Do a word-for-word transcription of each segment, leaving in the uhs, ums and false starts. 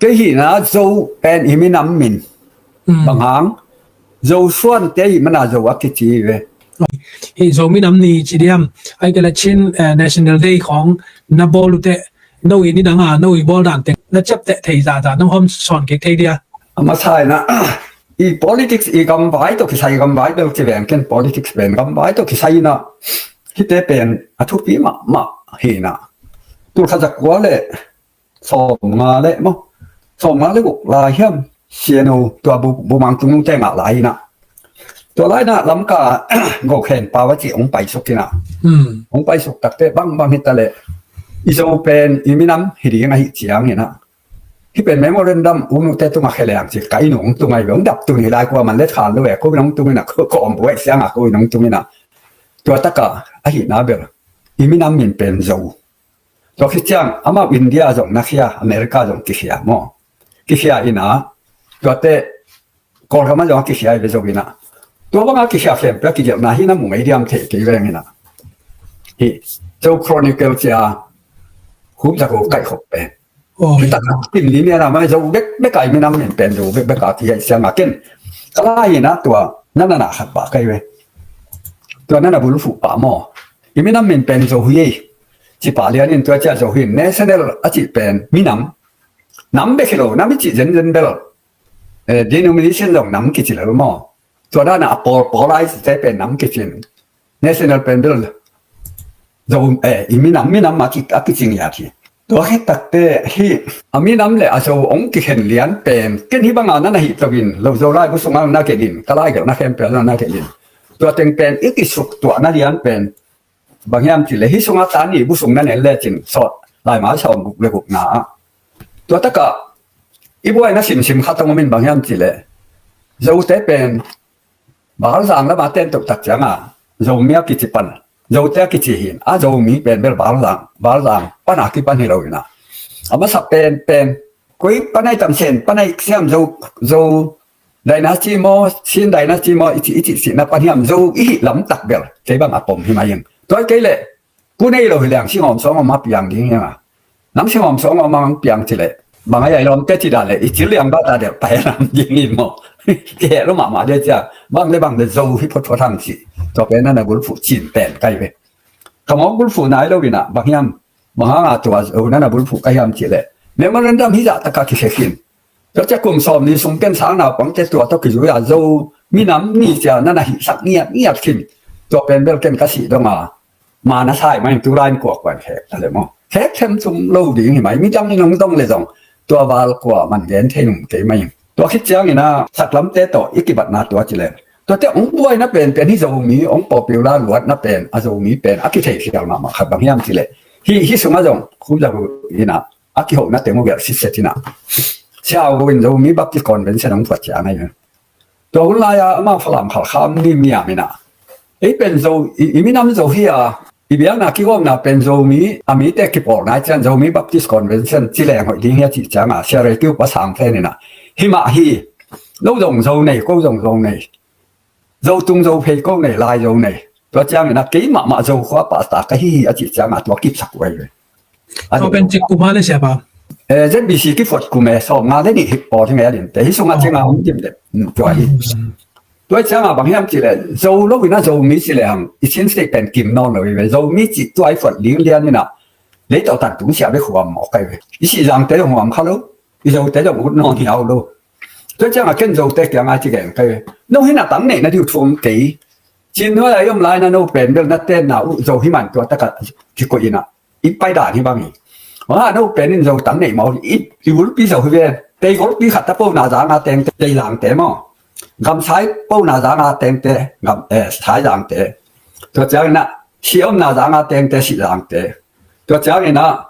Kei hihna Zo pen i minam min. Bang hang, Zo suante i mana Zo a kici ve. Hi Zo minam ni ci diam. Ai kei la Chin National Day khong na bawl ute, no i ni dang a no i bawl dan teng na ciapteh thei zaza nong hawm sawn kik thei dia. A masa ina i politics i gamvai tawh kisai, gamvai bel kiveng ken politics pen gamvai tawh kisai ina hite pen a thupi mahmah hi ina. Tulkhat zakua le sawmnga le maw, sawmnga le guk lai hiam, siano tua bu, bumang tungnung te ngah lai ina. Tua lai ina Lamka gokhen pau a ci hong paisuk ina. Hong paisuk takte bangbang hita le i Zo pen i minam hi ding ahi ciang ina. Hi pen memorandum unute tunga khe leng ci ka inn hong tung ai ve, hong dap tun hi lai kua man le than lo e, ko inn hong tung ina, ko, ko om buai sianga ko inn hong tung ina. Tua taka ahihna bel i minam min pen Zo. Tua khit ciang amau India zong na khia, America zong kikhia maw. Kikhia ina, tuate Kawlgam a zong a kikhia i ve Zo ina. Tua banga kikhia khempeuh a kigelhna hi na mu ngei diam thei kei veng ina. Hi Zo Chronicle cia hum zako kaihkhop pen. Hi tak tim li mia na mai Zo bek bek a i minam min pen Zo bek bek a kikhia i sianga ken. Ka lai ina tua nana na khat pah kai ve. Tua nana bulphuh pah maw. I minam min pen Zo hi ei. Ci pah lian in tua cia Zo hi national a ci pen minam. Nam bek hi lo, nam i ci zenzen bel. Denomination zong nam kici lo maw. Tua dana a pawl pawl a i cite pen nam kicin. National pen bel Zo, i minam, minam a kici ngiat hi. Tua khit takte hi a minam le a Zo hong kikhen lian pen ken hi banga nana hi tawin lo Zo lai bu sunga na kenin ka lai gelh na khempeuh nana kenin. Tua teng pen i kisuk tuahna lian pen bang hiam cih leh hi sunga tan ni bu sung na nen lecin sawt laimai sawm guk le gukna ah. Tua takah i buaina simsim khat hong om in bang hiam cih leh Zote pen Balzang lama ten toh tak cianga Zomi a kici pan Zote a kici hin a Zomi pen bel Balzang, Balzang pana kipan hi lo ina. A masa pen pen koi panai tamsen panai siam Zo, Zo dynasty maw, Sin dynasty maw, i ci i ci sihna pan hiam Zo i hih lamtak bel kei bang a pom hi mai ing. Tua kei leh pu nei lo hi leng singawm sawngawm a piang ding hiang a. Nang singawm sawngawm a piang ci leh bang a yai lawmte ci dah leh i cil liang bah ta delh pai a lam ding hi maw. Kiheh lo mahmah dia cia bang le bang le Zo hi photphot hang ci. Tua pen nana gulfuh cin pen kai ve. Ka mawk gulfuh nai lo ina bang hiam, bang hanga tua Zo nana gulfuh ka hiam ci leh memorandum hi zah taka kikhe khin. Tua cia kum sawm ni sung ken sang naupangte tua tawh kizui a Zo minam ni cia nana hihsak ngiat ngiat khin. Tua pen bel ken ka sih donga ma na sai mai tu lain kuakuan khek ta le maw. Khek them sum lo ding hi mai midang in hong dong le zong tua val kua man gen thei num kei mai. Tua khit ciangina saklamte tawh i kibatna tua ci le tuate hong buaina pen pen hi Zomi hong popular luatna pen a Zomi pen a kithei khial mahmah khat bang hiam ci le hi, hi sunga zong khum zah ina a kihona teng uh gelh sitset ina. Siau go in Zomi Baptist Convention hong phuat ciang ahi. Tua hun lai-a amau Falam Khalkham ni miam ina ei pen Zo i, i minam Zo hi a i biakna kigawmna pen Zomi a mite kipawlna cian Zomi Baptist Convention ci leng hoih ding hi a cih cianga siarei kiu pa sang fen ina hi mah hi. Lo zong Zo nei, ko zong Zo nei. Zo tung Zo phei ko nei, lai Zo nei. Tua ciangin a kei mahmah Zo khua pasta ka hi hi a cih cianga tua kipsak uh ahi ve. Tua pen cik kum a le siapa? Eh, Z B C kifuat kum e sawmnga le nih hip pawl hi ngai a dinte hi sunga cianga hong kim le tua hi. Tua cianga bang hiam cih le Zo lo ina Zomi ci le hang i Chin State pen kim nawn lo hi ve. Zomi cih tua i fuat ling lian ina leitawh tan tung sia ve khuam mawk kai ve. I sih zangte zong huam kha lo, i Zote zong ut nawn hiau lo. Tua cianga ken Zote kianga ci geng kai ve. No hina tang neihna diu thum kei. Cin nuai a i om laina no pen bel na tenna uh Zo hi man tua taka kikoih ina i pai dan hi bang hi. Wa no pen in Zo tang nei maw i, i gulpi Zo hi ve. Tei gulpi khat ta pona zanga tengte tei zangte maw. Gamsai pona zanga tengte gam, eh, sai zangte. Tua ciangina si omna zanga tengte si zangte. Tua ciangina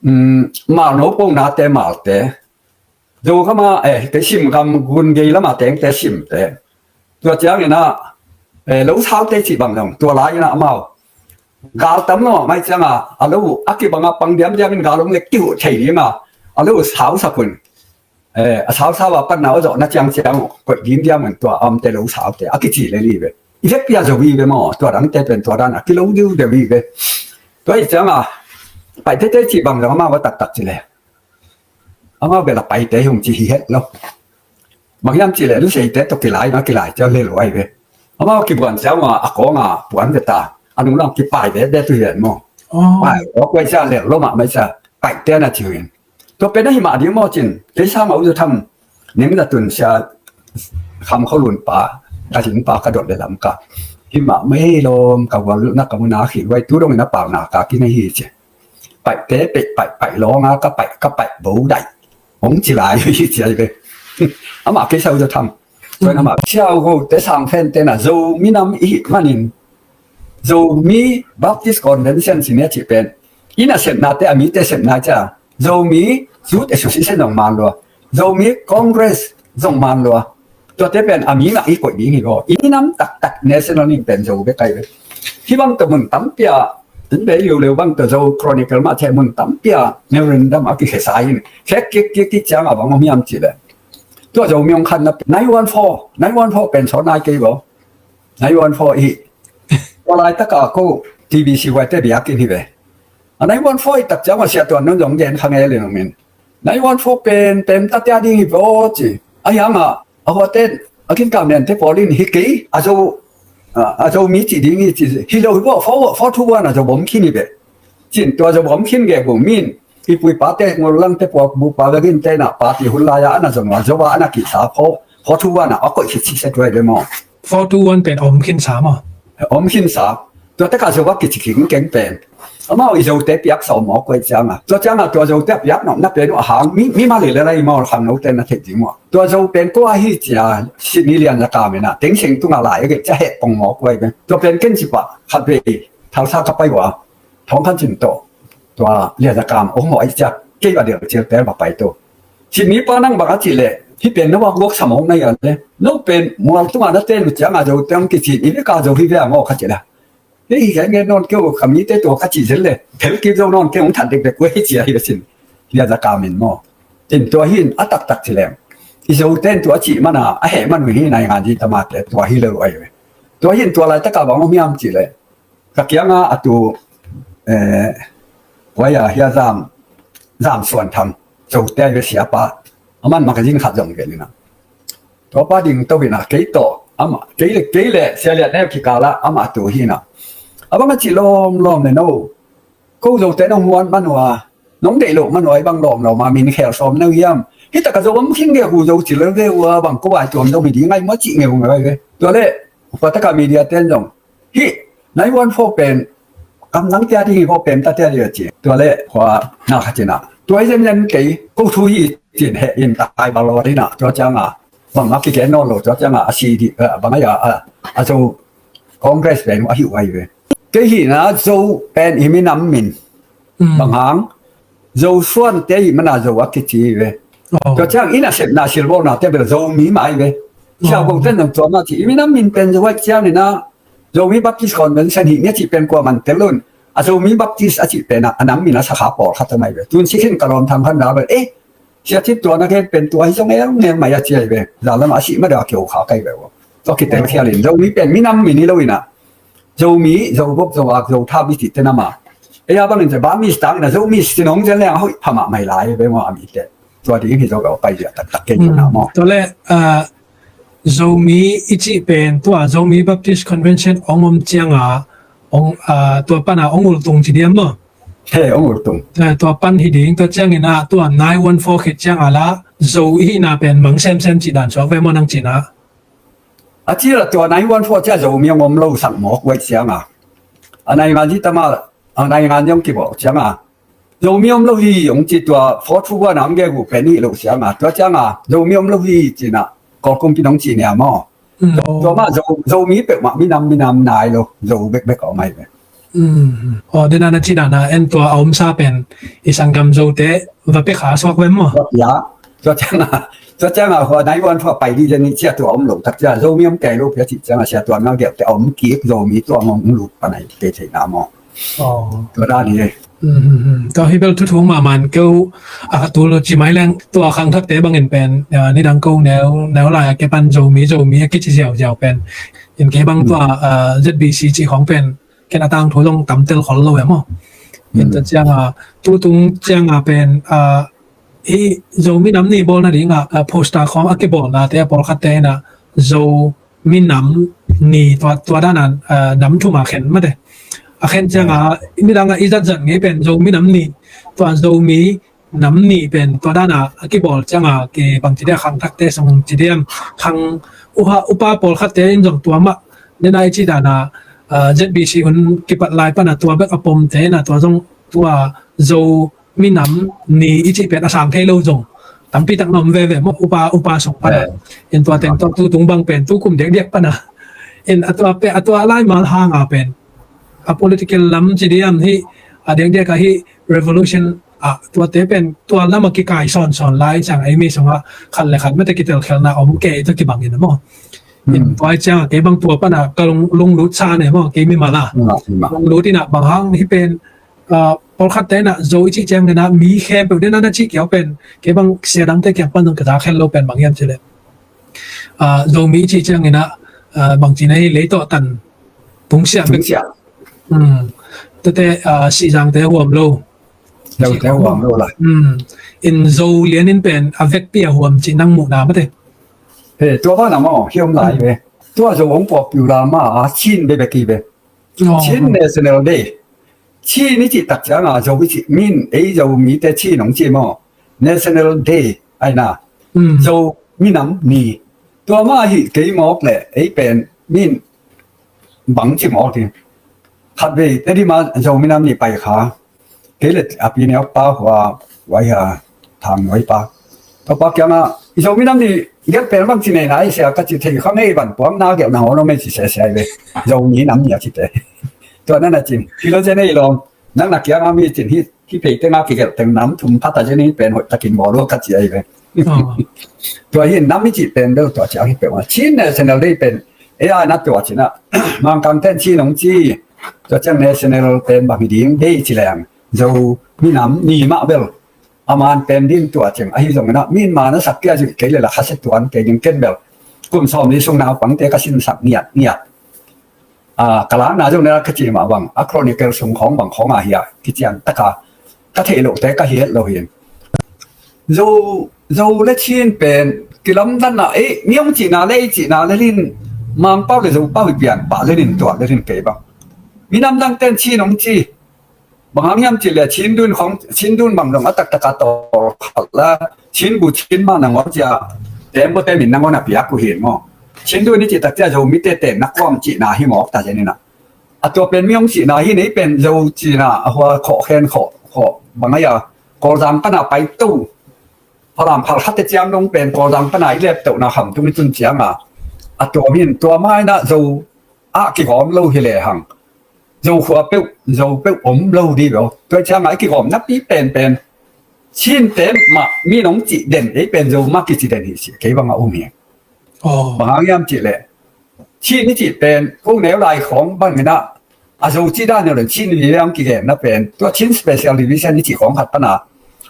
um, malno ponate malte. Zogama eh, te sim gam gun gei lama tengte simte. Tua ciangina eh, lo saute cih bang zong tua lai ina amau gal tam lo mai cianga a lo a kibanga pang diamdiam in gal om le kihuh thei dinga a lo sau sakun. Eh, a sausau a panna a zawhna ciangciang uh koih dindiam un tua amte lo saute a kici le li ve. I vekpi a zo hi ve maw, tua dangte pen tua dan a kilo diu deuh hi ve. Tua hi cianga paitete cih bang zong amau a taktak ci le Amau bel a paite hi ung ci hi het lo. Bang hiam cih leh Luseite tawh kilai ma kilai ciau le lo ahi ve. Amau kibuan ciau ma a kawng a puan ve ta. A nung lam kipai ve ve tu hi het maw. Pai aw kuai cia le lo mah mai cia. Paite na ci uh in. Tua pen a hi mah ding maw cin. Kei sang a u Zo Tham ning na tun sia Kham Kho Lun pa ka hin pa ka dot le lam ka. Hi mah mai lawm ka gual na ka mun a khih guai tu dong in a pau na ka ki na hi ci. Paite peih paih paih lawng a ka paih ka paih bo daih. Hong ci lai hi ci ai ve. Amah kei sau Zo Tham. Tua in amah Siau Go te Sang Phen te na Zo minam i hih manin Zomi Baptist Convention ci nia cih pen i nasepnate a mite sepna cia Zomi Youth Association zong man lua, Zomi Congress zong man lua. Tuate pen a mi ngah i koih ding hi lo. I nam taktak national ning pen Zo bek ai ve. Hi bang tawh mun tampi a in bei liuleu bang tawh Zo Chronicle mah ceh mun tampi a memorandum a kikhesa in khek kik kik kik ciang a bang om hiam cih le. Tua Zomi hong khanna nine one four, nine one four pen sawn nai kei lo. Nine one four i hi. Tua laitaka ko T B C huaite biakinn hi ve. A nine one four i tak ciang a Sia Tuan Nun zong gen kha ngei le nong min. Nine one four pen pen tatia ding hi ve aw ci. A hiang a a huaten a kin kam nen te pawlin hi kei a Zo a Zomi ci ding hi ci hi lo hi ve aw four two one a Zo bom khin hi ve. Cin tua Zo bom khin ge bu min i pui pate ngol lang te puak bu pa vegin te na party hun lai a ana zon wa Zo a ana kisa four two one a a koih khit sik se tuai ve maw. Four two one pen om khin sa maw. Om khin sa. Tua taka Zo a kici khin keng pen. Amau i Zote piak sa om aw kuai ciang a. Tua ciang a tua Zote a piak nop na pen uh a hang mi mi ma le le lai maw khang note na thei ding maw. Tua Zo pen ko a hi cia Sydney Lian Za Kam in a Thein Sein tunga lai a gei cia heh pong maw kuai pen. Tua pen ken ci pah khat ve thal sa ka pai wa. Thawng khan cin tawh tua Lian Za Kam ong mawh ai ciak kei va dial cial tel va pai to. Cin mi pa nang bang a cih leh hi pen no va guak sa mawk na ian le no pen mual tunga na ten ciang a Zo teng kicin i veka Zo hi ve a ngawk a cih la. Hei hi khen ngen nawn keu ka mi te tua ka cih zel le thel kip Zo nawn keu ong that dek dek kuai hi cia hi a cin. Lian Za Kam in maw. Tin tua hin a taktak ci leng i Zo ten tua a cih mana a heh man uh hi nai ngan hi tamate tua hi le lo ai ve. Tua hin tua lai taka bang om hiam cih leh ka kianga a tu eh, waya hia zam zam suan tham Zote ai ve siapa aman magazine khat zong ve lina. Tua pa ding to vina kei to ama kei le kei le sia liat ne kikala ama tu hina. Abang a ci lom lom le no. Ko Zote nong huan manua nong deih lo manua i bang lom lom a min khel som neu hiam. Hita ka Zo om khin ge hu Zo ci le ve ua bang ko ai tuam Zo mi ding ai ma ci ngeu ngeu ai ve. Tua le pataka media ten zong hi nine one four pen kam nang tia ding hi ko pen ta tia ding a ci tua le khua na kha cina tua i zen zen kei ko thu hi cin he in ta ai ba lo dina tua ciang a bang a ki gen no lo tua ciang a a si di bang a ya a Zo Congress pen a hi uai ve kei hi na Zo pen i mi nam min bang hang Zo suan te i mana Zo a kici ve tua ciang i na sep na sil bo na te bel Zo mi mai ve sia bo ten nang tua ma ci i mi nam min pen Zo a ciang ni na Zomi Baptist Convention hi nia cih pen kua man tel un. A Zomi Baptist a cih pen a nam min a sakha pawl khat a mai ve. Tun si khin ka lawm tham khan da ve. Eh, sia chin tua na khen pen tua hi zong el ngel mai a ciai ve. Za lam a si ma da keu kha kai ve. Tua ki tel khial in Zomi pen mi nam min hi lo ina. Zomi, Zo bok, Zo ak, Zo tham i cih te nama. Ei a bangin ba mi stang ina Zomi si nong zel leng a hoih pha mah mai lai ve mo a mi te. Tua ding hi zo lo pai zia taktak kei na mo. Tua le Zomi i cih pen tua Zomi Baptist Convention ong om cianga ong tua pana ong ultung ci diam maw? He ong ultung. Tua pan hi ding tua ciangin a tua nine one four khit cianga la Zo i hihna pen mang semsem cih dan suak ve maw nang cina? A ci la tua nine one four cia Zomi ong om lo sak mawk uaih cianga a nai ngan hi tama a nai ngan hi ong kibawh cianga Zomi om lo hi ong ci tua four two one a ong gegu pen hi lo sianga tua cianga Zomi om lo hi cina Kawlkumpi nong ci nia maw? Tua mah Zomi peuhmah minam minam nai lo Zo bekbek a om ahi ve. Aw dena na ci dana en tua a omsa pen i sanggam Zote va pia kha suak ve maw? Tua cianga tua cianga hua nai wan hua pai di zeni cia tua om lo tak cia Zomi om kei lo pia ci cianga cia tua ngal geuh te a om kik Zomi tua ngong lut panai kei theina maw? Tua dan hi. Tua hi bel thuthung mahmah keu a tul ci mai leng tua khangthakte bangin pen nidang ko neu neu lai a kepan Zomi Zomi a kici ziauziau pen in kei bang tua Z B C ci khong pen ken a tangthu zong tamtel khol lo em aw. In tua cianga tutung cianga pen Hih Zomi Nam Ni bawl nadingah, ah, poster khawng a kibawlnate a pawlkhatte inah Zomi Nam Ni tua, tua dana, ah, nam thum a khen mate. A khen cianga midangah i zatzat ngei pen Zomi Nam Ni, tua Zomi Nam Ni pen tua dana a kibawl cianga ke bangci dia khangthakte sung ci diam khang uha upa pawlkhatte in zong tua mah nena i ci dana, ah, Z B C hun kipat lai pana tua bek a pomte na tua zong tua Zo minam ni i cih pen a sang thei lo zong tampi tak na om veve maw, upa, upa sung pana. In tua teng tawh tu tung bang pen tu kum diakdiak pana in a tua pen, a tua laimal hanga pen a political lam ci diam hih a diakdiak a hih revolution a tuate pen tua lam a kikai sawnsawn lai ciang ei mi sungah khat le khat mete kitelkhelna om kei tua kibangin a maw. In tua ciang a kei bang tua pana ka lung, lunglut sa ne maw, kei mi mala lunglut inah bang hang hih pen ah, pawlkhat te inah Zo i cih ciangin ah mi khempeuh den a na cih kiau pen kei bang sia dangte kiang pan zong ka za khen lo pen bang hiam cileh, ah, Zomi i cih ciangin ah, ah, bang cina hi lei tawh tan tungsiah bek. Tete, ah, Sihzangte huam lo. Zote huam lo lai. In Zo lianin pen a vekpi a huam cih nang muhna mate. He, tua bana maw hiam lai ve. Tua Zo hong popular ma a Chin bebek hi ve. Chin National Day. Chin i cih tak cianga Zo i cih min ei Zomite Chin hong ci maw. National Day aina. Zo minam ni. Tua mah hi kei mawk le ei pen min bang ci mawk ding. Khat vei te di ma Zo minam ni pai kha. Kei le a pi neu pa hua wai ha tham wai pa. Tua pa kianga i Zo minam ni gelh pen bang ci nei nai sia ka ci thei kha ngei van puang na gelh na holo mei ci sia sia ve. Zo minam ni a ci te. Tua nana cin kilo ze nei lom nang na kianga mi cin hi ki pei tenga kigelh teng nam thum phat a ze ni pen hoih takin bawl lo ka ci ai ve. Tua hi nam i ci pen bel tua ciang hi peuh a Chin National Day pen ei a na tua cina Mangkang ten Chin hong ci tua ciang National pen bang hi ding Day ci leng Zo minam ni mah bel a man pen din tua ciang ahi zongin ah min man a sak kia zui kei le la kha se tuan kei ding ken bel kum sawm li sung naupangte ka sinsak ngiat ngiat. Ah, ka lakna zong na ka ci mah bang a chronicle sung khawng bang khawng a hi a kician taka ka theih lohte ka hi het lo hin. Zo, Zo le Chin pen kilamdanna ei mi hong cihna le ei cihna le lin Mangpau le Zopau hi pian pah le lin tuah le lin kei bang minam dang ten Chin hong ci. Bang hang hiam cih le Chin dun khong Chin dun bang dong a taktak a tawh khat la Chin bu Chin ma nangawn cia tembo te min nangawn a piak uh hin maw. Chin dun i cih tak cia Zo mi tete na kuam cihna hi mawk ta zen ina. A tua pen mi hong cihna hi nei pen Zo cihna a hua khawh khen khawh khawh bang ai a Kawlzang pana pai to. Falam phal khat te ciang dong pen Kawlzang pana i lep tohna kham tung i tun cianga a tua min tua maina Zo a kigawm lo hi le hang. Zo khua peuh, Zo peuh om lo di lo. Tua cianga i kigawm napi penpen Chin te mah mi nong cih den ei pen Zo mah kici den hi si kei bang a um hi. Bang hang hiam cih le Chin i cih pen kong neu lai khawng bang ina a Zo cih dan neu le Chin i liang kigen na pen tua Chin Special Division i cih khawng khat pana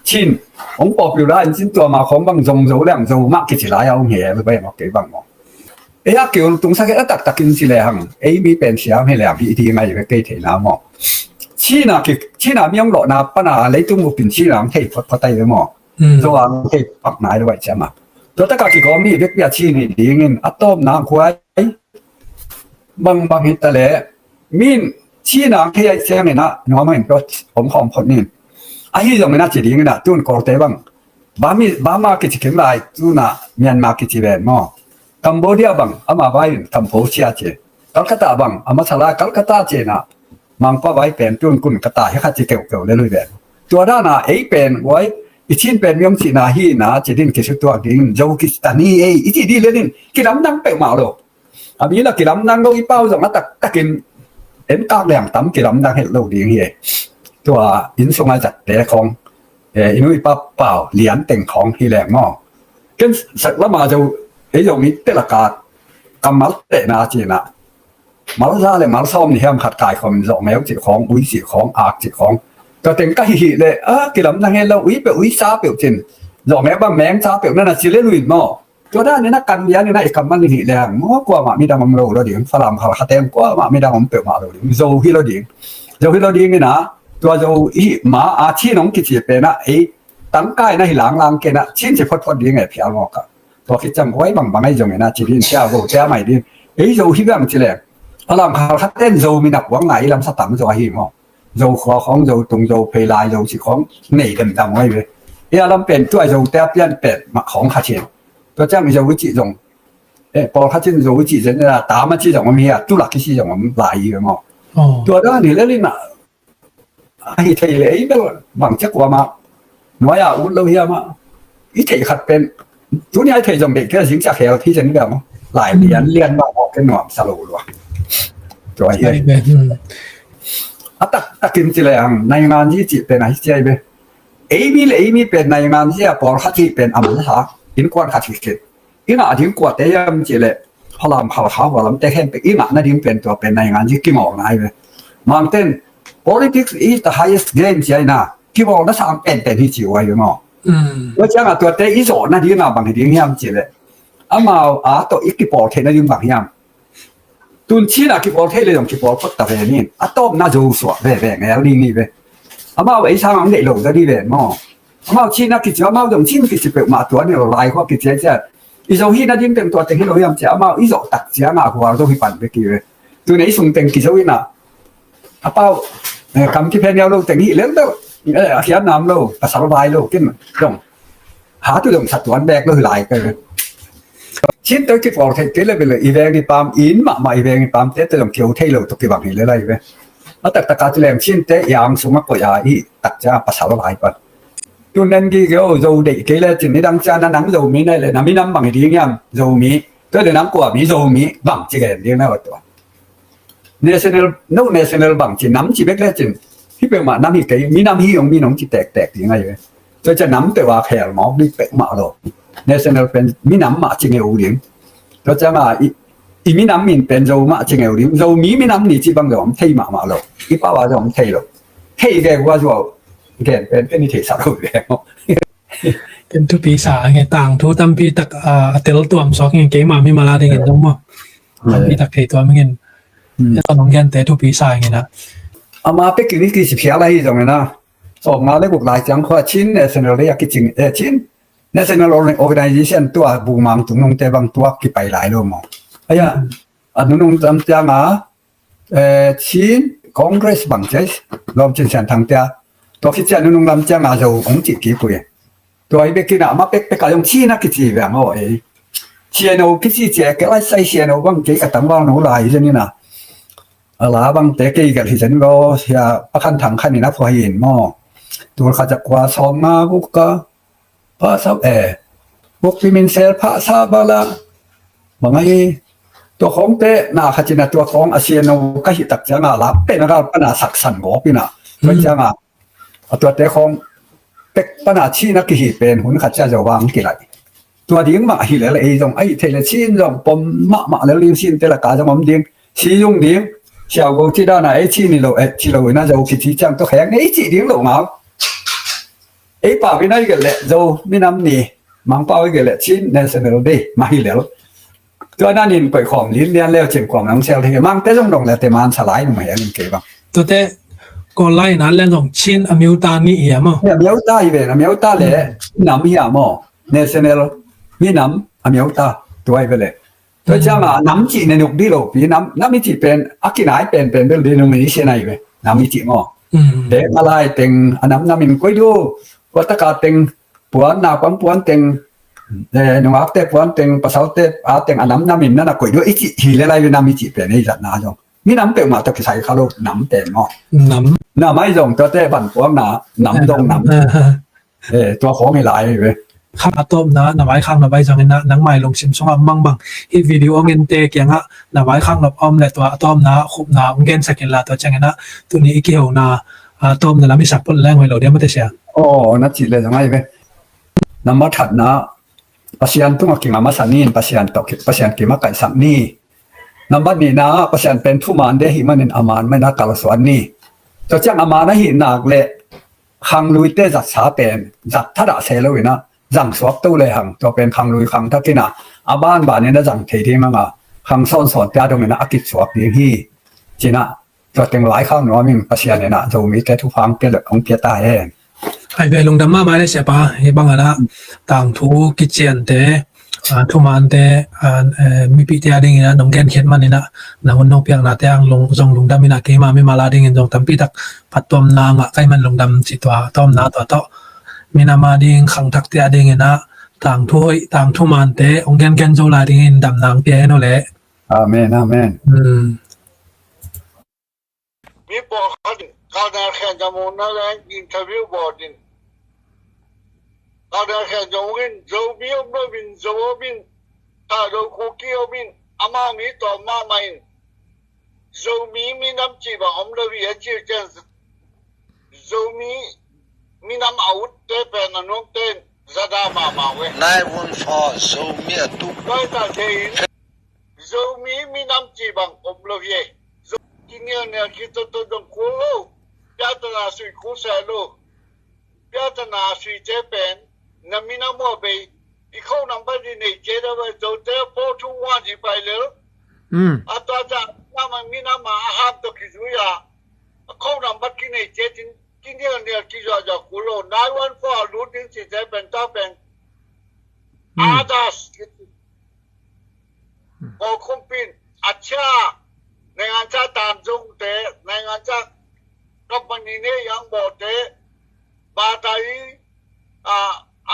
Chin hong popular in Chin tua ma khawng bang zong Zo liang Zo mah kici lai a um hi. Bai mawk kei bang mawk. Ei a kiul tungsak hi a taktakin ci le hang ei mi pen siam hi le hang hi ding ai ve kei theihna maw. China ki China mi hong lawhna pana leitung upin China ang thei photphot ai ve maw. Zo ang thei pak nai lo ai ciama. Tua taka kikawm ni vek pia Chin hi dingin a tawpna ang khuai bang bang hi ta le min China ang thei ai ciangin a nuam angin pia om khawm phot nin. Ahi zongin a ci dingin a tun Kawlte bang Bami, Bama kici kim lai tuna Myanmar kici ven maw. Cambodia bang ama vai in Kampuchea ci. Calcutta bang ama salai Calcutta ci na Mangpa vai pen tun kun kata hi kha ci keukeu le lui ven. Tua dana ei pen wai i Chin pen miong ci na hi na ci din kisu tuak ding Zo kici ta ni ei i ci di le din kilamdang peuhmah lo. A mi la kilamdang lo i pau zong a taktakin en kak liang tam kilamdang het lo ding hi. Tua inn sunga zatte khong i nu i pa pau lian teng khong hi leng maw. Ken sak lama zo ei zo mi te laka kammal tehna cina mal za le mal sawm ni hiam khat kai khom zawh ngeu cih khong ui cih khong ak cih khong. Tua teng ka hihih le a kilamdang het lo ui peuh ui sa peuh cin zawh ngeu bang meng sa peuh nana ci le luin maw. Tua dan ina kan lian ina i kammal nih leng maw kuamah midang om lo lo ding Falam Khalkha teng kuamah midang om peuhmah lo ding Zo hi lo ding. Zo hi lo ding ina tua Zo i ma a Chin hong kici pena ei tangkai na hi langlang kei na, Chin ci photphot ding e phial mawk a. Tua khit ciang huai bangbang ahi zongin a ci din sia, Zote a mai din. Ei Zo hi bang ci leng, Falam Khalkha ten Zomi na kuang ngai i lam sa tam zaw ahi maw. Zo khua khawng, Zo tung, Zo phei lai, Zo ci khawng nei demdam huai ve. Ei a lam pen tua Zote a pian pen mah khawng kha cin. Tua ciang Zo i cih zong, eh, pawlkhat in Zo i cih zen a, tam a ci zong om hi a, tulak i ci zong om lai hi ve maw. Tua dan hi lel in a, ahi thei le ei bel bang ciak kuamah nuai a ut lo hiam a, i theih khat pen tuni a i theih zong deih kei a, zing ciak hel thei zen bel maw. Lai lian lian mah maw, ken nuam sa lo lua. Tua hi. A taktakin ci le ang, naingan zi cih pen ahi ciai ve. Ei mi le ei mi pen naingan zi a, pawlkhat hi pen a masa, innkuan khat hi kei. I ngah ding kuate hiam cih leh, Falam Khalkha hua lamte khempeuh i ngah nading pen tua pen naingan zi kimawlna hi ve. Mangten, politics is the highest game ci a hi na, kimawlna sang penpen hi ci uh ahi ve maw. Tua ciangah tuate i zawh nading a bang hi ding hiam cih leh, amau a tawh i kipawl theih nading bang hiam. Tun Chin a kipawl thei le zong kipawl phot ta ve nin, a tawpna Zo suah veve ngel ding hi ve. Amau ei sang ang deih lo za dih ven maw. Amau Chin a kici, amau zong Chin kici peuhmah tua ni lo lai khua kici a ciat. I Zo hi nading teng tua teng hi lo hiam cia, amau i zawh tak ciangah hual zo hi pan bek hi ve. Tun ei sung teng kizo in a, a pau, eh, kam kiphen niau lo teng hi lel deuh, eh, a khian nam lo, pasal vai lo kin zong. Ha tu zong sa tuan bek lo hi lai ka ve. Chin tawh kipawl thei kei le ve le, i veng i pam, i inn mahmah i veng i pam te tawh zong kio thei lo tawh kibang hi le lai ve. A taktak a ci leng Chin te i ang sung a koih a i tak cia pasal lai pan. Tu nen gi kio Zo deih kei le cin i dang cia na nang Zomi nei le na minam bang hi ding hiam Zomi. Tua le nang kua mi Zomi bang ci gen ding na va tua. National, no national bang ci nam ci bek le cin. Hi peuhmah nam hi kei, minam hi ong, mi nong ci tektek ding ahi ve. Tua cia nam peuh a khel mawk ding peuhmah lo. National pen minam mah ci ngeu ding. Tua ciangah i, i minam min pen Zo mah ci ngeu ding. Zomi minam ni ci bang Zo om thei mahmah lo. I pau a Zo om thei lo. Thei ve hua zuau. Gen pen pen i thei sa lo ve. Ken thupi sa nge, tangthu tampi tak, ah, a tel tuam suak nge, keima mi mala ding in dong maw. Tampi tak thei tuam nge. Ken tawh nong gente thupi sa nge na. Ama pekin i kici phial ahi zong na. Sawm nga le guk lai ciang khua Chin National Day a kicing, eh, Chin National Organization tua bumang tung nungte bang tua kipai lai lo maw. Aya, a nunung tam ciang a, eh, Chin Congress bang cia, lawm Chin Sian Thang tia. Tua khit ciang nunung lam ciang a Zo hong cih kik uh hi. Tua hi bekin a, ma pekpek a zong Chin a kici ve ang aw ei. C N O kici cia, ke lai sai C N O bang kei ka tangval no lai hi zen in a. A la bang te kei gelh hi zen lo, sia pakhan thang khan in a phua hi in maw. Tul khat za kua sawm nga guk ka, Phahsa, eh, Vokpi min sel phahsa bala. Bang ahi, tua khawngte na khat cina tua khawng a sian no ka hih tak cianga la pen a gal pana saksan gawp ina. Tua cianga a tuate khawng pek pana Chin a kihih pen hun khat cia zo vang kilai. Tua ding mah ahi lel ei zong ahi thei le Chin zong pom mahmah lel ding Chin te la ka zong om ding. Si zung ding. Siau go ci dana ei Chin ni lo, eh, ci lo ina zo kici ciang tua kheng nei ci ding lo ngau. Ei pau in ai gelh leh Zo minam ni, Mangpau ai gelh leh Chin National Day mah hi lel. Tua na nin koih khawm lin lian leu cin khawm nang sel thei. Mangte zong dong leh te man sa lai nung hian in kei bang. Tuate Kawl lai in an lian zong Chin a miuta ni hi a maw? Ni a miuta hi ve, a miuta leh nam hi a maw? National minam a miuta tua hi ve leh. Tua cianga nam cih ne nuk dih lo pi, nam, nam i cih pen a kinai penpen bel denomination ahi ve, nam i cih maw. Te a lai teng a nam nam in koi du, tua taka teng puan, naupang puan teng, eh, nungakte puan teng, pasalte a teng a nam nam in nana koi du i cih hi le lai ve, nam i cih pen ei zatna zong. Mi nam peuhmah tawh kisai kha lo nam pen maw. Nam. Nam ahi zong tuate van puakna, nam dong nam. Eh, tua khawng hi lai ve. Khang a tawpna, na vaikhak na vai zangin ah, nangmai lungsim sungah mangbang. Hih video hong ente kiangah, na vaikhak nop om le tua a tawpna, khupna, hong gensak inla tua ciangin ah, tuni i kihona, a tawpna lam i sak phot leng hoih lo diam a te sia. Aw, na cih le zong ahi ve. Nambat khatna, Pasian tungah kinga masa ni in Pasian tawh ki, Pasian kim a kaihsak ni. Nambat nihna, Pasian pen thuman de hih manin a man manin a kalsuan ni. Tua ciang a man ahih nak le, khangluite zatsa pen zat thadah se lo inah zang suak to le hang, tua pen khanglui khangthak inah a banbanin a zang thei ding hanga khang sawnsawnte a dong inah a kipsuak ding hi. Cinah tua teng laikhak nuam in Pasian inah Zomite thupha hong pia ta hen. Ai ve, lungdam mahmah le siapa, hi bang a na tangthu kiciante, a, thumante, a, eh, mipite a dingin a nong genkhiat manin a, na hun nong piaknate ang lung, zong lungdam in a, keima mimal a dingin zong tampi tak phattuamna ngah ka hih man lungdam ci tua, tawmna tua tawh. Minam a ding khangthakte a dingin a tangthu hoih, tangthu mante hong gengen zo lai dingin damna hong pia hen uh leh. Amen, amen. Hmm. Mi pawlkhat in Colonel Khen Za Mung na leng interview bawl in, Colonel Khen Za Mung in Zomi om lo in, Zo om in, Thadou Kuki om in, ama mi tawm mahmah in, Zomi minam cih bang om lo hi a ci uh ciang, Zomi minam a utte pen a nuamte in zada mahmah uh e. Nine one four Zomi a tuk. Tua hi ta te in, Zomi minam cih bang om lo hi e. Zo-, kinialnial kitoto zong kul lo. Piatana sui kul seh lo. Piatana suite pen na minam uh a bei. I code number i nei ciat a bei, Zote four two one i pai lel. Hmm. A tua ciang minam a, minam a a ham tawh kizui a, a code number kinei ciat in kinialnial kizuahzuah kul lo. Nine one four a lut ding cihte pen tua pen. Hmm. Others. Kawlkumpi in a chia, naingancha tanzungte, naingancha company ne yang bawlte, bata i, a,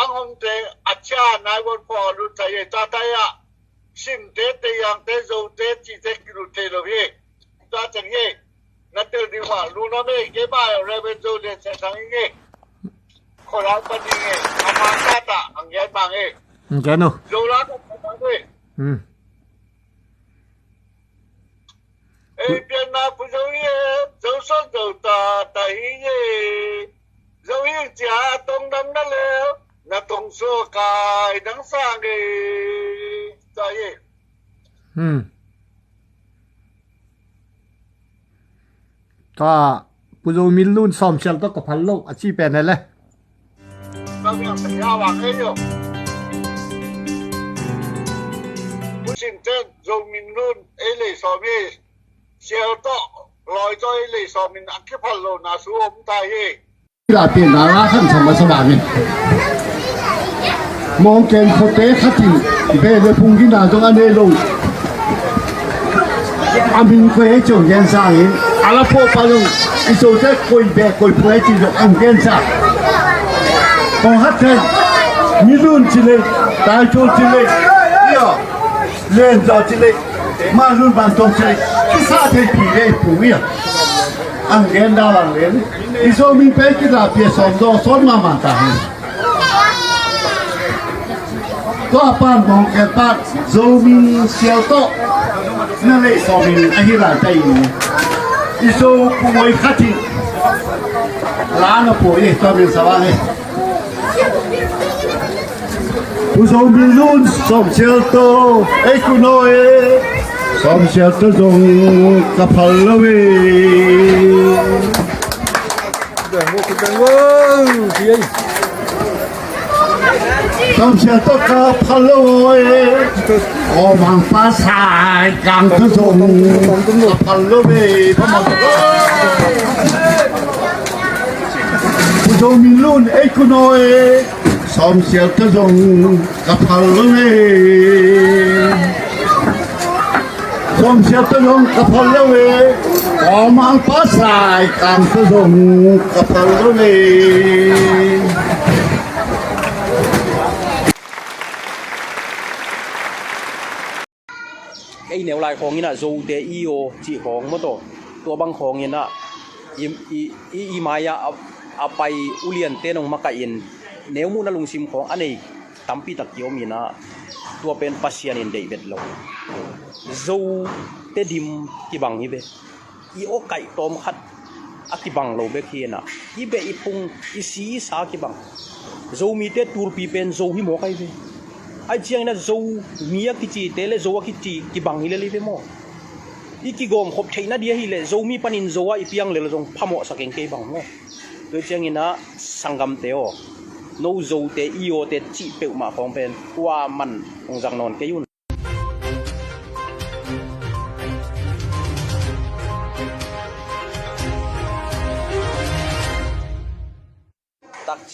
ang omte a chia nine one four a lut thei e, tua thei a, Simte, Tayangte, Zote cihte kilut thei lo hi. Tua ciang hi. Na tel ding mah, lungdam e, keimah Reverend Zo Lian Sian Thang hi nge. Khualang pan hi nge, a mangkata, ang gen mang e. Ang gen uh. Zo la ka mang e. Hmm. Ei pianna Pu Zo hi e, Zo sawt Zo ta, ta hi e. Zo hi cia a tong dam na le, na tong suak kai dang sang e. Tua hi e. Hmm. Tua Pu Zo Min Lun Sawm Sial tawh ka phal lo a ci pen e le. Pu Sin Ten Zo Min Lun ei lei sawm hi. Sial tawh, lawi tawh ei lei sawm in a kiphal lo na su om ta hi. Lapian na la khan sa masa bangin. Mawngken khuate khat in beh le phung gina zong a nei lo. A min koi ei ciong gen sangin a la pawh pa zong i Zote koi beh koi phung ei ci zong ang gen sang. Kong hat ten Min Lun ci le, Tai Cul ci le, ia, Len Zaw ci le, Man Lun Man Tong ci le, kisa thei pi le pu ia. Ang gen da lang len. I Zomi pen kila pia sawm daw sawm mahmah ta hi. Tua pan mawngken pan Zomi sial tawh na lei sawm in ahi lai ta in. I Zo pu ngoi khat in la na pua i tua min sa vang e. Pu Zo Min Lun Sawm Sial tawh ei kun aw e. Sawm Sial tawh zong ka phal lo e. Sawm Sial tawh ka phal lo e. Aw mang pa sai kang tawh zong ka phal lo e. Pu Zo Min Lun ei kun aw e. Sawm Sial tawh zong ka phal lo e. Sawm Sial tawh zong ka phal lo e. Kawmang pasai kam tawh zong ka phal lo e. Ei neu lai khawng in ah Zote i aw cih khawng maw taw, tua bang khawng in ah i, i, i, i mai-ah a, a pai uliante nong makaih in neu muhna lungsim khawng a nei tampi tak kiom in ah, tua pen Pasian in deih bet lo. Zote dim kibang hi ve. I aw kaih tawm khat a kibang lo bek hi in ah, i beh i phung, i si i sa kibang. Zomite tulpi pen Zo hi mawk ahi ve. Ahi ciangin ah Zomi a kicite le Zo a kici kibang hi lel hi ve maw. I kigawmkhop theihna ding ahih leh Zomi panin Zo ah i piang lel zong phamawhsa keng kei bang maw. Tua ciangin ah sanggamte aw, no Zote i awte cih peuhmah khawng pen kuaman hong zang nawn kei un. Tak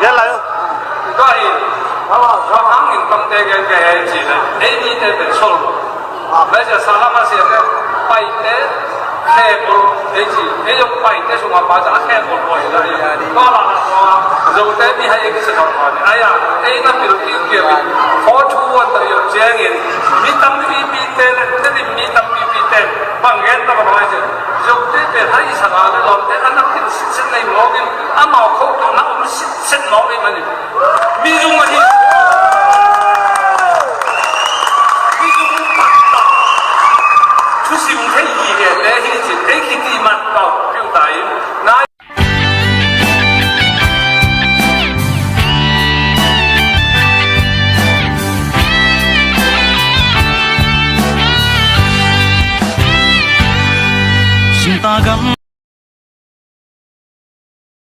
Gel lai. Tua hi. Hang in tongte gel gel ci le. Ei ni te pen sol. Malaysia salam a siam le. Paite. Khebol, ei ci, ei zong Paite sungah pa ca a khebol pawi la hi. Tua la la tua, Zote mi hai ei kisa kha pa ni. Ai a, ei na pil ki kia bi. Four two one ta yo ciangin, mi tampipi te le, te ni mi tampipi te. Bang gen ta ba ba ci. Zote pe hai sa la le lom te, a na pil sit sit nei mawk in, amau khauh tawh na om sit sit mawk in mah ni. Mi zung ahi. Mi zung taktak. Thusim thei hi hete hi cin, ei khiti man pau, piu ta in. Na